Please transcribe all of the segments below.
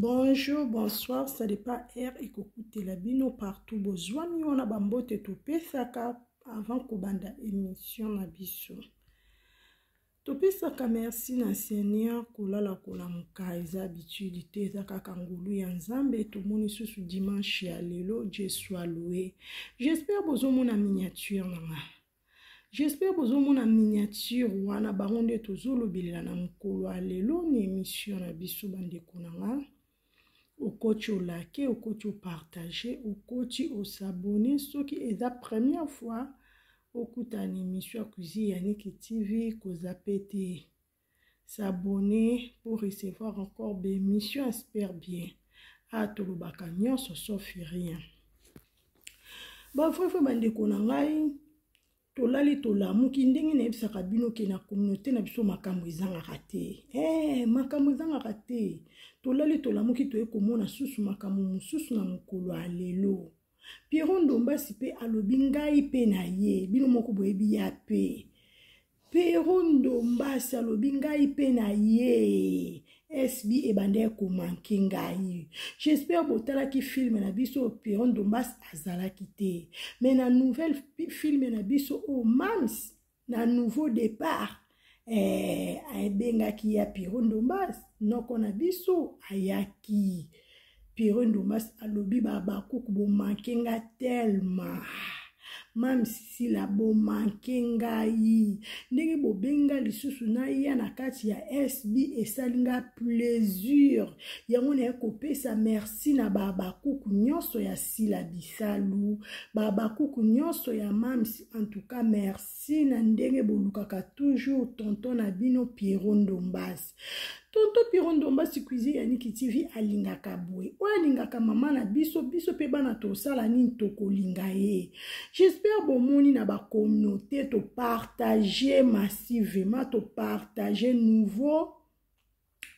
Bonjour, bonsoir, ça dépend heure ekokutela bino partout bozwami wana bambote topesaka avant kobanda émission na biso. Topesaka merci na Seigneur kolala kolamuka eza habitude te eza kaka ngolu ya Nzambe tomoni susu dimanche ya lelo Dieu soit loué. J'espère bozomona miniature na nga. J'espère bozomona miniature wana bango nde tozolobelela na mokolo ya lelo na émission na biso bandeko na nga okoti olake okoti opartage okoti osabone soki eza première fois okutana émission ya cuisine ya Niki TV kozape te s'abonner pour recevoir encore des émissions espère bien ah tolobaka nyonso sauf rien bafrefre bandeko na ngai tolali tolamuki ndenge nayebisaka bino ke na communauté na biso makambo ezangaka te eh, makambo ezangaka te tolali tolamuki toye komona susu makambo mosusu na mokolo ya lelo Pierrot Ndombasi pe alobi ngai pe na ye bino moko boyebi ya pe Pierrot Ndombasi alobi ngai pe na ye SB ebandaki komanke ngai j'espère botalaki film na biso Pierrot Ndombasi azalaki te mais na nouvelle film na biso oyo oh, Mams na nouveau départ eh, abengaki ya Pierrot Ndombas noko na biso ayaki Pierrot Ndombas alobi babakuku bomanke nga tellement mame sila bomanke ngai ndenge bobenga lisusu naya na kati ya sb esali nga plaisir yango naye kopesa merci na babakuku nyonso ya sila bisalu babakuku nyonso ya mams en tout cas merci na ndenge bolukaka toujours tonton na bino Pierrot Ndombasi tonton Pierrot Ndombasi cuisine ya Niki TV alingaka boye oyo alingaka mama na biso biso pe bana tosala nini tokolinga ye j'espère bomoni na ba communauté to partager massivement to partager nouveau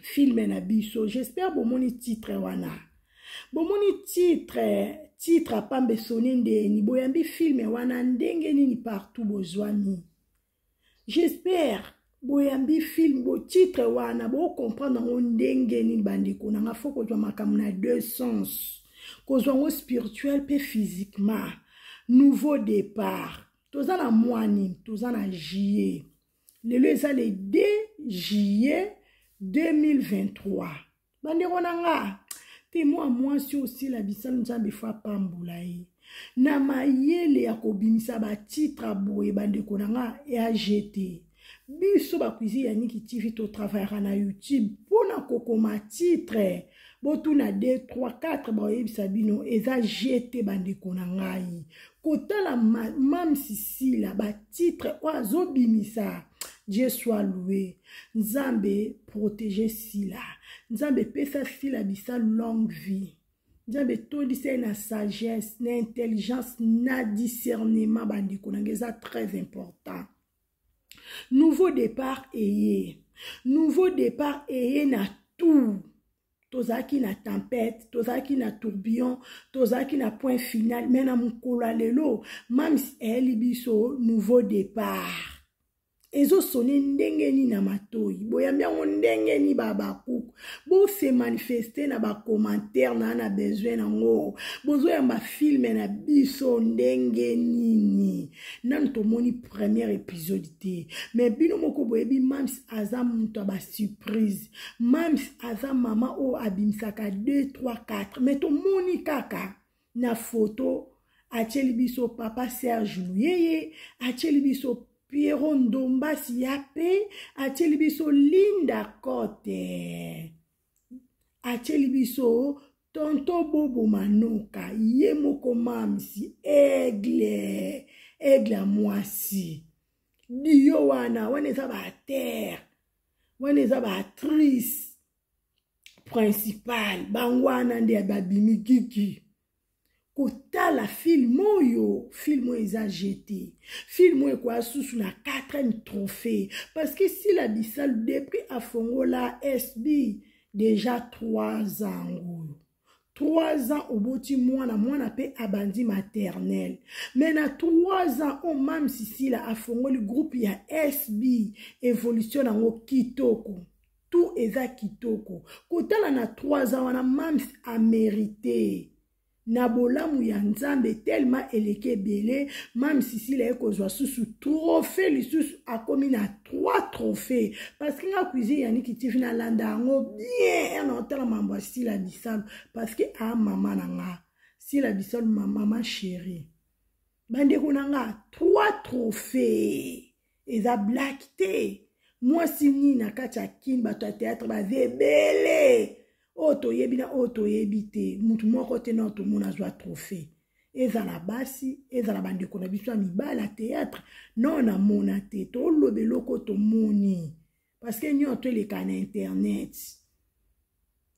film na biso j'espère bomoni titre wana bomoni titre titre apamba esone ndeni boyambi film wana ndenge nini partout bozwami j'espère boyambi film bo titre wana bocomprendre yango ndenge nini bandeko na nga fo kozwa makambo na deux sens kozwa yango spirituel mpe physiquement nouveau départ toza na mwa nini toza na juillet lelo eza le 2 juillet 2023 bandeko na nga te mwa mwasi osila bisalu nzambe fo apambola ye na mayele ya kobimisa batitre boye bandeko na nga agt biso bacuisine ya niki tv totravayaka na youtube mpo na kokoma titre botuna 2 3 4 bakoyebisa bino eza gt bandeko na ngai kotala mam sisila batitre oyo azobimisa dieu soit loué nzambe protege sila nzambe pesa sila bisa longue vie nzambe etondisa ye na sagesse na intelligence na discernement bandeko na ngai eza très important nouveau départ eye nouveau départ eye na tout tozalaki na tempête tozalaki na tourbillon tozalaki na point final me na mokolo ya lelo mams eyeli biso nouveau départ ezosone ndenge nini na matoi boyambi yango ndenge nini babakuku bose manifeste na bacommentaire na na besoin nango bozoyamba filme na biso ndenge nini nanu tomoni première épisode te mais bino moko boyebi mams aza moto ya basurprise mams aza mama oyo abimisaka 2 3 4 mais tomoni kaka na foto atieli biso papa serge luyeye atieli biso Pierrot Ndombasi ya pe atieli biso Linda Cote atieli biso tonto Bobo Manoka ye moko mamsi aigle aigle ya mwasi diyo wana wana eza ba acteur wana eza ba actrice principale bango wana nde babimi kiki kotala film oyo film oyo eza jete film oyo ekoya susu na 4e trophée parce que sila bisalu depuis afongola sb déjà 3 ans ngoyo 3 ans oboti mwana mwana mpe abandi maternelle mais na 3 ans oyo mam sisila afongoli groupe ya sb évolution yango kitoko tout. eza kitoko kotala na 3 ans wana mams amerite na bolamu ya nzambe telema eleki ebele mame sisila ye kozwa susu trophée lisusu akomi na 3 trophée parce que nga cuisine ya niki tv nalanda yango bien ya na otala mambo ya sila bisalu parce que a mama na nga sila bisalu ma mama chérie bandeko na nga 3 trophée eza black te mwasi nini na kati ya kin bato ya théâtre baza ebele oyo toyebi na oyo toyebi te motu moko te nao tomona azwa trophée ezala basi ezala bandeko na biso ya mibali ya théâtre nao namona te toloba eloko tomoni parce que nyonso toeleka na internet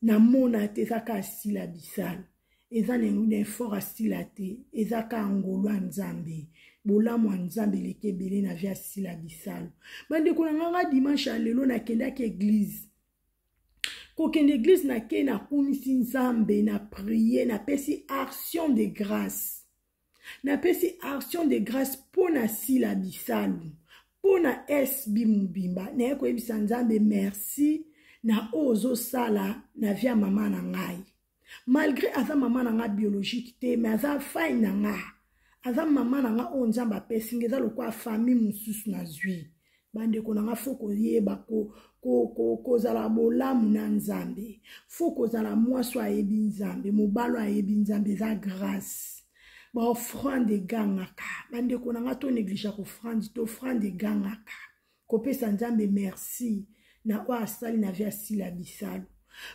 namona te eza kaka sila bisalo eza na effort asila te eza kaka ngolu ya nzambe bolamu ya nzambe eleki ebele na vie asila bisalo bandeko na nga nga dimanche ya lelo nakendaki eglize kokende eglize nakei nakumisi nzambe na prie napesi action de grâce napesi action de grâce mpo na sila bisalu mpo na sb mobimba naye koyebisa nzambe merci na oyo ozosala na vie ya mama na ngai malgré aza mama na ngai biologique te mais aza fai na nga aza mama na nga oyo nzambe apesi nga eza lokola famille mosusu nazwi bandeko na nga fo koyeba kozala ko, ko, bolamu na nzambe fo kozala mwasi oyo ayebi nzambe mobali oyo ayebi nzambe eza grâce baofrande egangaka bandeko na nga to negligea kofrande te ofrande egangaka kopesa nzambe merci na oyo asali na vie asila bisalu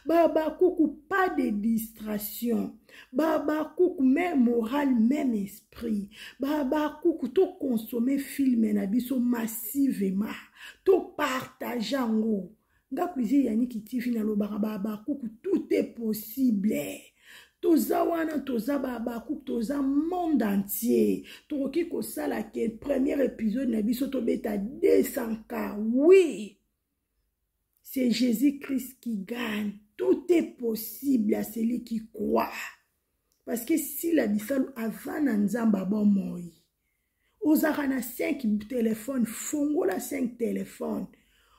babakuku pas de distraction babakuku même moral même esprit babakuku tokonsome filme na biso massivement topartage yango nga cuisine ya niki tv nalobaka babakuku tout est possible toza wana toza babakuku toza monde entier tokoki kosala ke premier épisode na biso tobeta 200 k oui c'est jésus-christ qui gagne tout est possible à celui qui croit parce que sila bisalu aza na nzambe abomoi ozalaka na 5 telefone fongola 5 telefone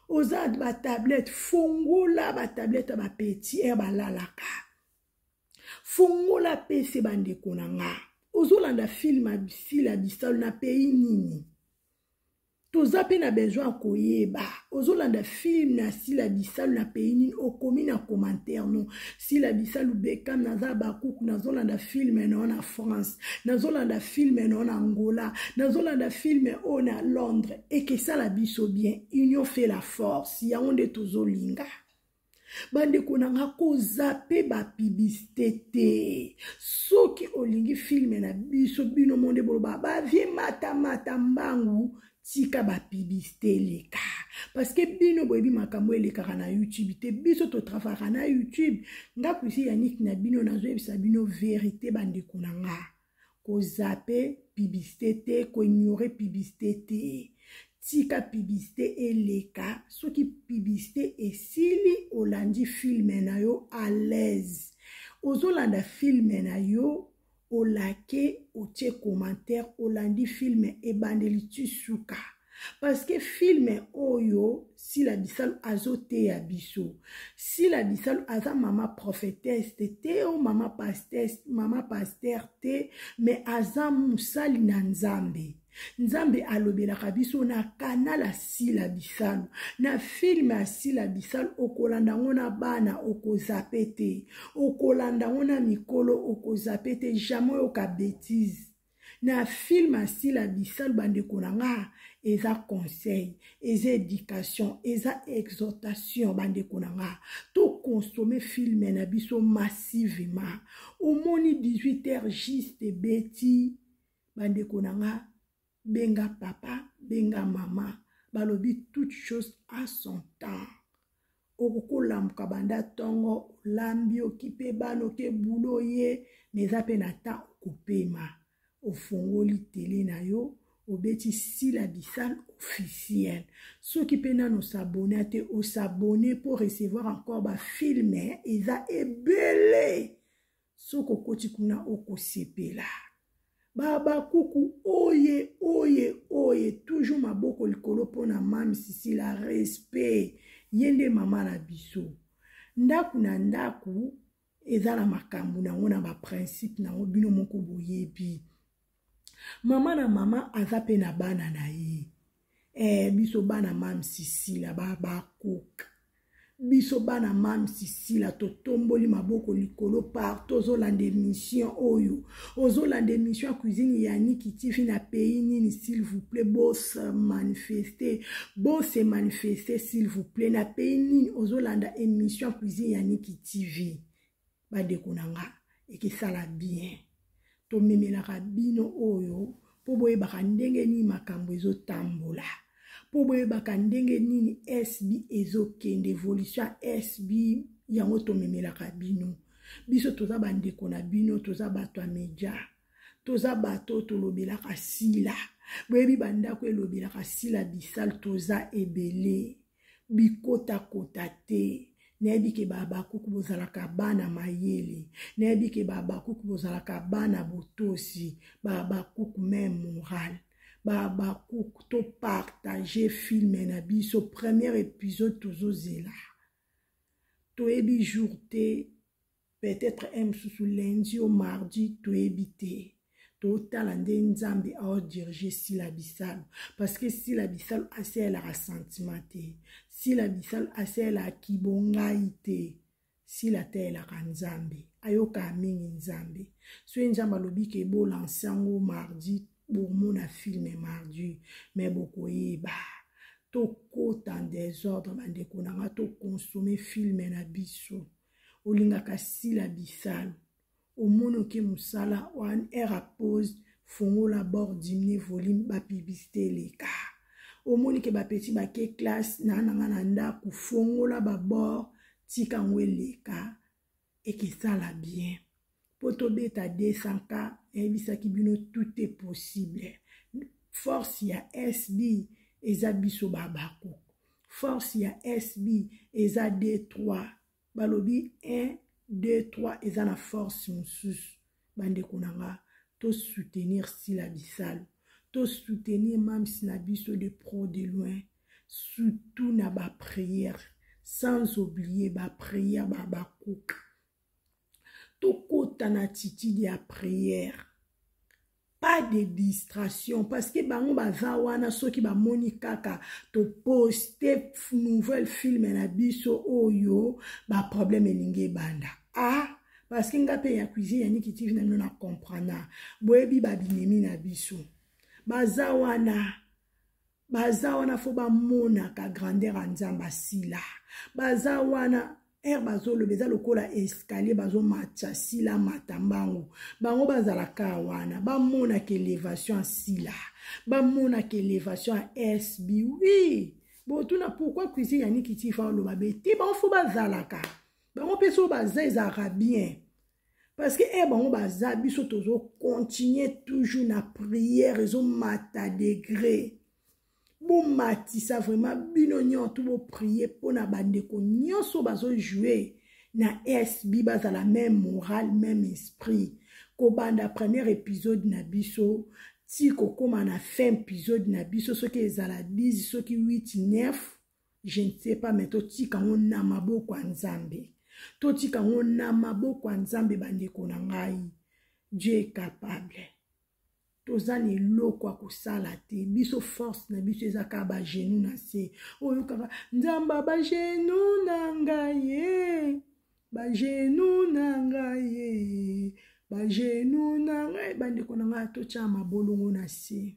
oza batablete fongola batablete ya bapeti ere balalaka fongola pese bandeko na nga ozolanda filme ya sila bisalu na pays nini toza mpe na besoin ya koyeba ozolanda filme na sila bisalu na pays nini okomi na commentaire no sila bisalu bekam naza bakuku nazolanda filme nao na france nazolanda filme nao na angola nazolanda filme oyo na londres ekesala biso bien union fait la force yango nde tozolinga bandeko na nga kozape bapibisite te soki olingi filme na biso bino monde boloba bavie matamata mbangu tika bapibisite eleka parceke bino boyebi makambo elekaka na youtube te biso totravaka na youtube nga kuisi yaniki na bino nazoyebisa bino verite bandeko na nga kozape publicité te koignore publicité te tika publicité eleka soki publicité esili olandi filme na yo à l'aise ozolanda filme na yo olake otie commentaire olandi filme ebandeli ti suka parce que filme oyo sila bisalu azoteya biso sila bisalu aza mama prophetesse te te o mama pasteur mama pasteur te mais aza mosali na nzambe nzambe alobelaka biso na kanal ya sila bisalu na filme ya sila bisalu okolanda yango na bana okozape te okolanda yango na mikolo okozape te jamais oyoka betise na film asila bisalu bandeko na nga eza conseil eza éducation eza exhortation bandeko na nga tokonsome filme na biso massivement omoni 18 heures juste ebeti bandeko na nga benga papa benga mama balobi toute chose à son temps okokolamuka banda ntongo olambi okipe bana oke bulo ye ma eza mpe na temps okopema ofongoli tele na yo obeti sila bisal officiel soki mpe nano osabone te osabone mpo recevoir encore bafilme eza ebele soki okoti kuna okosepela babakuku oye oye oye toujours maboko likolo mpo na mami sisila respect Ye nde mama na biso. Ndako na ndako eza na makambo na yango na baprincipe na yango bino moko boyebi. Mama na mama aza mpe na bana na ye. Eh, biso bana mam Sisila ba bakoka. Biso bana mam Sisila totomboli maboko likolo partout ozolanda émission oyo. Ozolanda émission ya cuisine ya Niki TV na pays nini s'il vous plaît bos manifester, bos se manifester s'il vous plaît na pays nini ozolanda émission ya cuisine ya Niki TV. Bandeko na nga ekesala bien. Tomemelaka bino oyo mpo boyebaka ndenge nini makambo ezotambola, mpo boyebaka ndenge nini SB ezokende, evolution ya SB yango tomemelaka bino. Biso toza bandeko na bino, toza bato ya media, toza bato tolobelaka sila. Boyebi bandako elobelaka sila bisal, toza ebele bikotakota te. Nayebi ke babakuku bozalaka bana mayele, nayebi ke babakuku bozalaka bana botosi, babakuku même moral, babakuku to partager film na biso premier épisode tozozela, toyebi jour te, peut-être un mosusu lundi ou mardi, toyebi te. Totala nde Nzambe aodirige Sila Bisalu, parce que Sila Bisalu asalelaka sentiment te, Sila Bisalu asalelaka kibongai te, Sila atelelaka Nzambe, ayokaka mingi Nzambe. Soki Nzambe alobi ke bolanse yango mardi, bomona filme mardi, mais bokoyeba. Tokota en désordre bandeko na nga, tokonsome filme na biso. Olingaka Sila Bisalu, omoni oke mosala wana heure ya pause, fongola bord, diminuer volume, ba publicité eleka. Omoni ke ba petit bake classe na nanga na ndako, fongola ba bord, tika yango eleka, ekesala bien. Po tobeta 200K, nayebisaki bino tout est possible. Force ya SB eza biso babako. Force ya SB eza 2 3. Balobi 1 2 3 eza na force mosusu. Bandeko na nga, to soutenir Sila Bisalu, to soutenir mams na biso de pro de loin, surtout na ba prière, sans oublier ba prière ba bakuka. Tokota na attitude ya prière, pas de distraction, parce que bango baza wana soki bamoni kaka to poster nouvelle film na biso oyo, ba problème elingi ebanda. Ah, parce que nga pe ya cuisine ya Niki TV na bino na comprendre. Boyebi ba binemi na biso. Baza wana, baza wana fo bamonaka grandeur ya Nzambe asila. Baza wana air bazoloba eza lokola escalier, bazomatisa sila mata mbangu. Bango bazalaka wana, bamonaka élévation ya sila, bamonaka élévation ya SB. Oui, botuna pourquoi cuisine ya Niki TV oloba be te, bango fo bazalaka. Bango mpe so baza ezalaka bien. Parce que bango baza biso tozo continuer toujours na prière, ezomata degré. Bomatisa vraiment bino nyonso bo prier mpona bandeko nyonso bazo jouer na SB, bazala même moral, même esprit. Kobanda premier épisode na biso ti kokóma na fin épisode na biso, soki ezala 10, soki 8, 9, je ne sais pas, mais totika yango na maboko ya Nzambe. Totika yango na maboko ya Nzambe, bandeko na ngai. Dieu est capable. Toza na eloko ya kosala te. Biso force na biso eza kaka ba genoux na se. Oyo kaka Nzambe ba genoux na ngai ye. Ba genoux na ngai ye. Ba genoux na ngai, bandeko na ngai, totia mabolongo na se.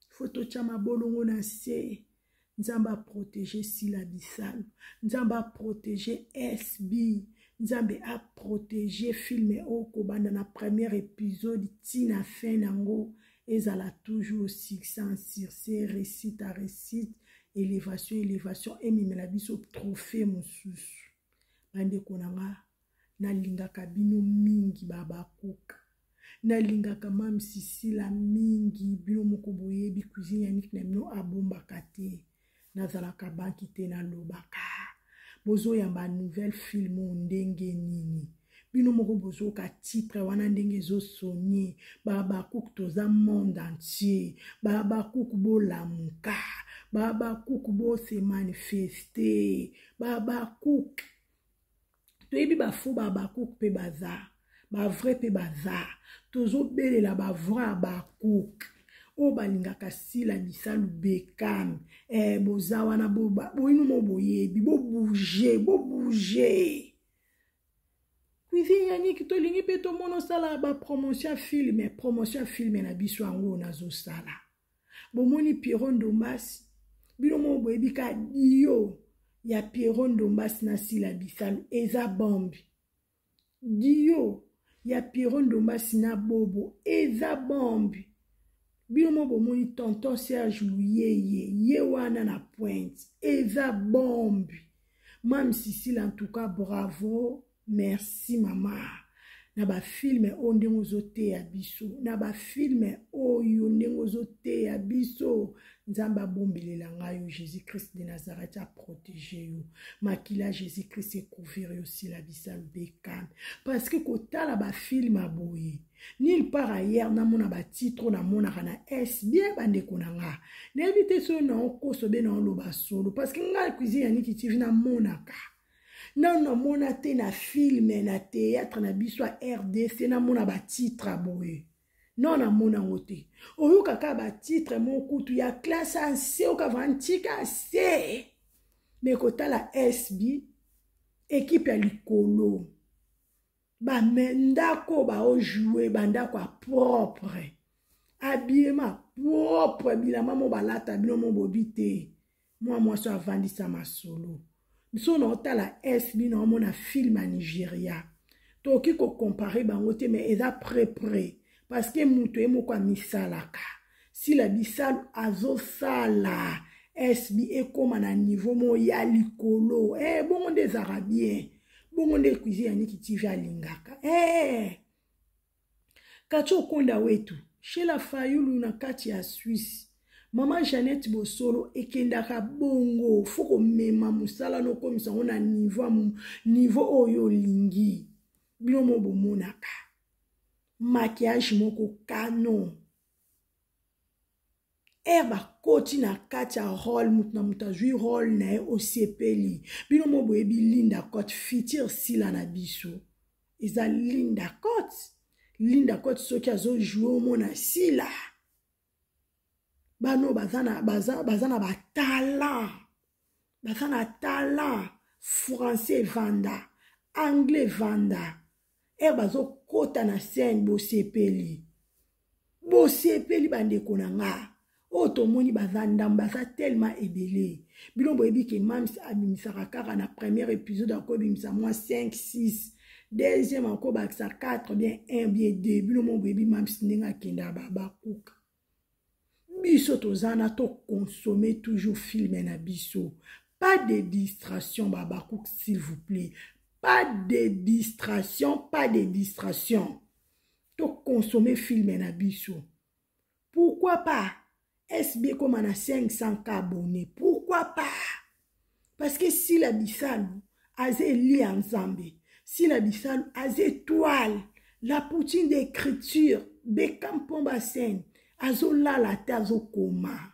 Faut totia mabolongo na se. Nzambe a protéger Sila Bisalu. Nzambe a protéger SB. Nzambe a protéger film oyo kobanda na premier épisode ti na fin nango ezala toujours succès en succès, réussite à réussite, élévation élévation, ememela biso trophée mosusu. Bandeko na nga, nalingaka bino mingi babakuka. Nalingaka Mam Sisila mingi, bino moko boyebi cuisine ya Niki na bino abombaka te. Nazalaka banki te, nalobaka. Bozoyamba nouvelle film oyo ndenge nini? Bino moko bozoka titre wana ndenge ezosonye. Babakuku toza monde entier. Babakuku bolamuka. Babakuku bose manifeste, babakuku toyebi bafo, babakuku mpe baza bavrai mpe baza. Tozobelela bavrai abakuku oyo balingaka Sila Bisalu Bekam. Boza wana, boyino mo boyebi, bobouge, bobouge. Cuisine Yaniki, tolingi mpe tomona osala bapromotion ya filme. Promotion ya filme na biso yango nazosala. Bomoni Piero Ndombasi, bino moko boyebi ka dio ya Piero Ndombasi na Sila Bisalu eza bombe. Dio ya Piero Ndombasi na Bobo eza bombe. Bino mo bomoni tonton Serge Luyeye ye wana na pointe, eza bombe. Mam Sisile, en tout cas bravo, merci mama na bafilme oyo ndenge ozoteya biso, na bafilme oyo ndenge ozoteya biso. Nzambe abombelela ngai yo, Jésus Christ de Nazareth aprotege yo, makila Jésus Christ ekouvrir yo, Sila Bisalu Bekame. Parce que kotala bafilme ya boye nulle part ailleurs namona batitre namonaka na s bien. Bandeko na nga, nayebi te soki naokoso be naoloba solo, parce que ngai Cuisine ya Niki TV namonaka nano namona te na filme na théâtre na biso ya RDC namona batitre ya boye. Non, namona yango te. Oyokaka batitre mokutu ya classe ase, okava ntika ase me kotala SB, ekipe ya likolo, bandako baojoue, bandako ya propre, habillement propre, bilamba mo balata, bino mo bobi te. Mwa mwasi avandisa masolo biso na otala SB na omona film ya Nigeria, tokoki kocompare bango te, mais eza près près, parce que moto ye moko amisalaka. Sila Bisalu azosala SB ekóma na niveau moko ya likolo. Bongo nde ezalaka bien, bongo nde Cuisine ya Niki TV alingaka. Kati okonda wetu Shela Fayulu na kati ya Suisse, mama Jeannette Bosolo, ekendaka bongo. Fo komema mosala nokomisa yango na niveau oyo olingi. Bino mo bomonaka maquillage moko canon ere bakoti na kati ya role, moto na moto azwi role na ye, osepeli. Bino mo boyebi Linda Cote, future Sila na biso eza Linda Cote. Linda Cote soki azojoue, omona Sila. Bano baza na, baza na batalent, baza na talent. Français evanda, anglais evanda, ere bazokɔta na scène, bosepeli, bosepeli. Bandeko na nga oyo tomoni baza ndambo, baza tellement ebele. Bino boyebi ke Mams abimisaka kaka na première épisode akobimisa mwa 5 6, deuxième akobakisa 4 bien 1 bien 2. Bino mo boyebi Mams ndenge akendaka babakuka. Biso toza na tokonsome toujours filme na biso, pas de distraction. Babakuka, s'il vous plaît, pas de distraction, pas de distraction. Tokonsome filme na biso. Pourquoi pas SB ekóma na 500 k abonné? Pourquoi pas? Parce que Sila Bisalu aza eli ya Nzambe, Sila Bisalu aza étoile, la poutine d'écriture. Beka Mpomba scène azolala te, azokoma.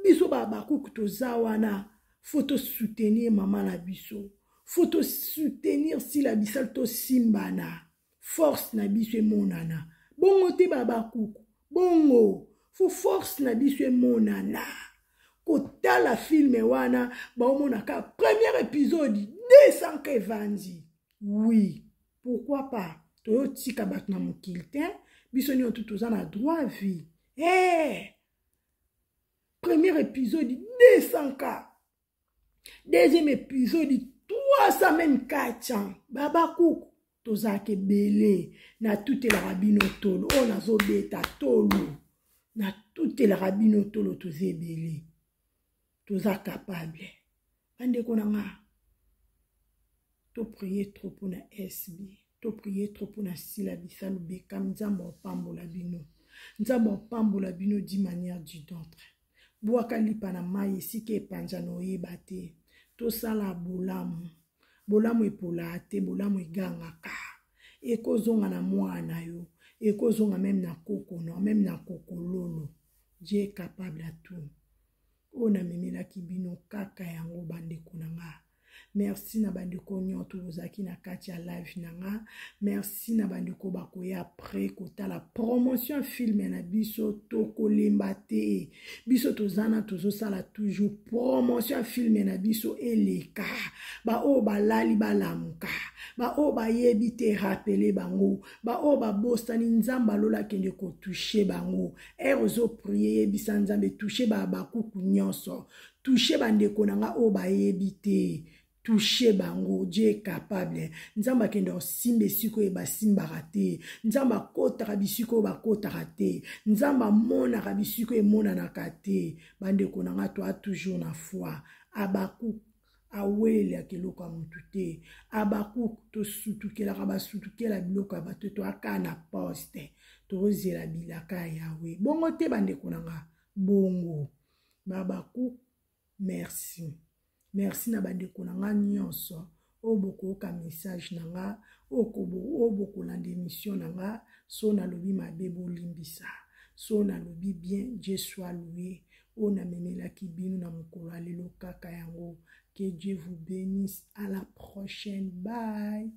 Biso babakuku toza wana, fo tosoutenir mama na biso, fo tosoutenir Sila Bisalu, tosimbana, force na biso emonana. Bongo te babakuku, bongo fo force na biso emonana. Kotala filme wana, baomonaka premier épisode 200 ka evandi. Oui, pourquoi pas? Toyotika bato na mokili te, biso nyonso toza na droit vie. Hey! Premier épisode 200 ka, deuxième épisode 300, même 400. Babakuku tozalaka ebele. Natutelaka bino tolo oyo nazobeta tolo, natutelaka bino tolo. Toza ebele, toza capable. Bandeko na nga, toprie trop mpona SB, toprie trop mpona Sila Bisalu Bekam. Nzambe opambola bino, Nzambe opambola bino d'une manière d'une autre. Bwaka lipa na mai esika epanzana, oyeba te. Tosala bolamu, bolamu epolaa te, bolamu egangaka, ekozonga na mwana yo, ekozonga meme na koko no, meme na kokololo. Dieu est capable à tout. Oyo namemelaki bino kaka yango bandeko na nga. Merci na bandeko nyonso bozalaki na kati ya live na nga. Merci na bandeko bakoya après kotala promotion ya film na biso, tokolemba te. Biso tozana tozosala toujours promotion ya film na biso eleka. Ba oyo balali balamuka, ba oyo bayebi te rappeler bango, ba oyo babosani Nzambe alola akende kotouche bango. Heure ozo prier yebisa Nzambe touche ba bakuku nyonso, touche bandeko na nga oyo bayebi te, touche bango. Dieu est capable. Nzambe akende kosimba esika oyo basimbaka te, Nzambe akotaka bisika oyo bakotaka te, Nzambe amonaka bisika oyo emonanaka te. Bandeko na nga, toa toujours na foi. Habakuk awelelaka eloko ya motu te. Habakuk tosutukelaka basutukela biloko ya bato, toaka na poste, tozela bilaka ya Yawe. Bongo te bandeko na nga, bongo Habakuk. Merci, merci na bandeko na nga nyonso oyo bokoyoka message na nga, oyo bokolanda émission na nga. So nalobi mabe bolimbisa, so nalobi bien, Dieu soit loué. Oyo namemelaki bino na mokolo ya lelo kaka yango. Que Dieu vous bénisse, à la prochaine, bye.